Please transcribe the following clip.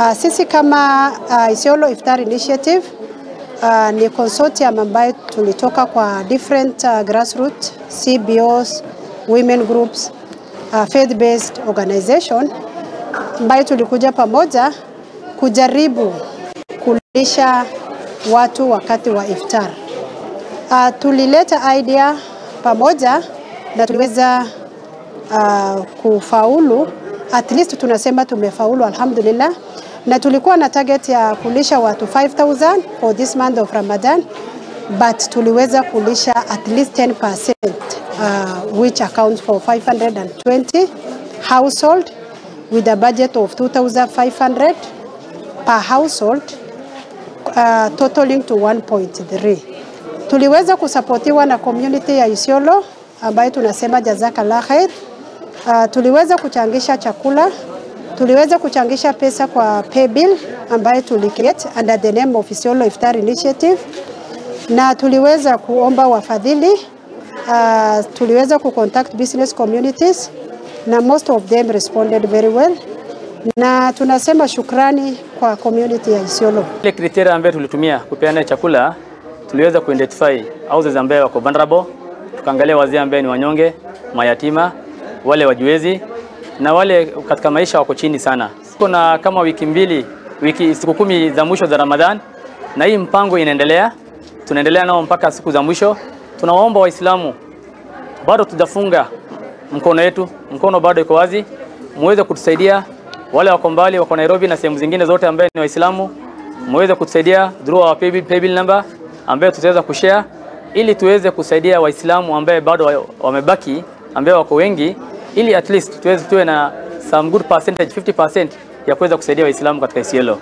Sisi kama Isiolo Iftar Initiative ni consortium ambayo tulitoka kwa different grassroots, CBOs, women groups, faith-based organization ambayo tulikuja pamoja kujaribu kulisha watu wakati wa iftar. Tulileta idea pamoja na tuliweza kufaulu, at least tunasema tumefaulu, alhamdulillah. Na tulikuwa na target ya kulisha watu 5000 for this month of Ramadan, but tuliweza kulisha at least 10%, which accounts for 520 household with a budget of 2500 per household, totaling to 1.3. Tuliweza kusapotiwa na community ya Isiolo ambayo tunasema jazakallah khair. Tuliweza kuchangisha chakula, tuliweza kuchangisha pesa kwa pay bill ambayo tulicreate under the name of Isiolo Iftar Initiative, na tuliweza kuomba wafadhili. Tuliweza kucontact business communities na most of them responded very well, na tunasema shukrani kwa community ya Isiolo. Ile criteria ambayo tulitumia kupeana chakula, tuliweza kuidentify houses ambayo wako vulnerable, tukaangalia wazee ambaye ni wanyonge, mayatima, wale wajiwezi na wale katika maisha wako chini sana. Kuna kama wiki mbili, wiki siku 10 za mwisho za Ramadhan, na hii mpango inaendelea, tunaendelea nao mpaka siku za mwisho. Tunawaomba Waislamu, bado tujafunga mkono wetu, mkono bado iko wazi, muweze kutusaidia. Wale wako mbali, wako Nairobi na sehemu zingine zote ambaye ni Waislamu, muweze kutusaidia through our paybill number ambayo tutaweza kushare ili tuweze kusaidia Waislamu ambaye bado wamebaki, ambaye wako wengi, ili at least tuweze tuwe na some good percentage, 50% ya kuweza kusaidia Waislamu katika Isiolo.